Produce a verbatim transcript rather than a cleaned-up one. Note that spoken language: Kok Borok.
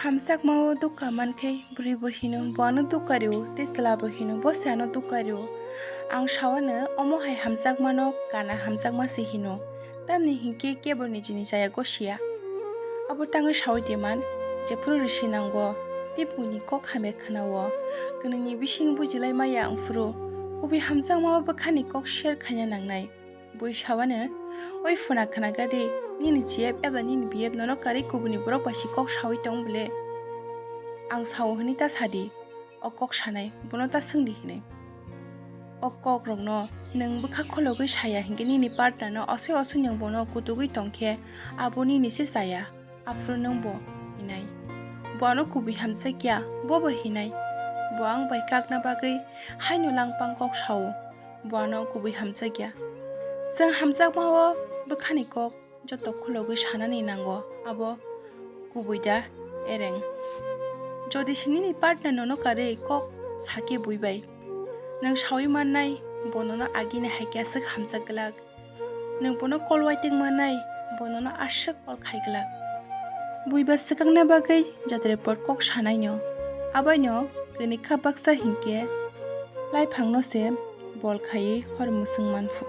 Hamjakmao dukha mankhe bwrwibo hino, bo ano dukha rio, tei chwlabo hino, bo se ano dukha rio. Ang sawano omo hai hamjakmano kana hamjakma se hino, tamni hinkhe keborni jini chaya gosiya. Abo tangwi sawi de man, jephuru risi nango, tei buini kok hamya khwnao, kwnwini bising bujilai maya wngphuru, kubui hamjakmao bwkhani kok share khaina nangnai. Bui sawano, "Oi phuna khwnaga di, nini G F eba nini B F nono karwi kubuni borok bai si kok sawi tong bwle?" Ang sao hwnwi ta sadi, o kok sanai, bono ta swngdi hinwi. O kokrokno nwng bwkha khologwi saya hinkhe nini partnerno osoi osoi nwng bono kutugwi tongkhe abo nini se chaya. Aphuru nwng bo hinai. Bo ano kubui hamjakya, bo bo hinai. Bo ang bai kakna bagwi haino langpang kok sao. Bo ano kubui hamjakya. Chwng hamjakmao bwkhani kok joto khulogwi sanani nango, abo kubui da ereng. Jodi se nini partner nono karwi kok sakhe bui bai, nwng sawi mannai, bo nono agini hai khe aswk hamjak glak. Nwng bono kol uaitwng mannai, bo nono aswk kol khai glak. Buiba swkangna bagwi jatre pot kok sanaino. Abaino kwnwi kha baksa hinkhe laiphangno se bol khaiwi hor mwswng manphu.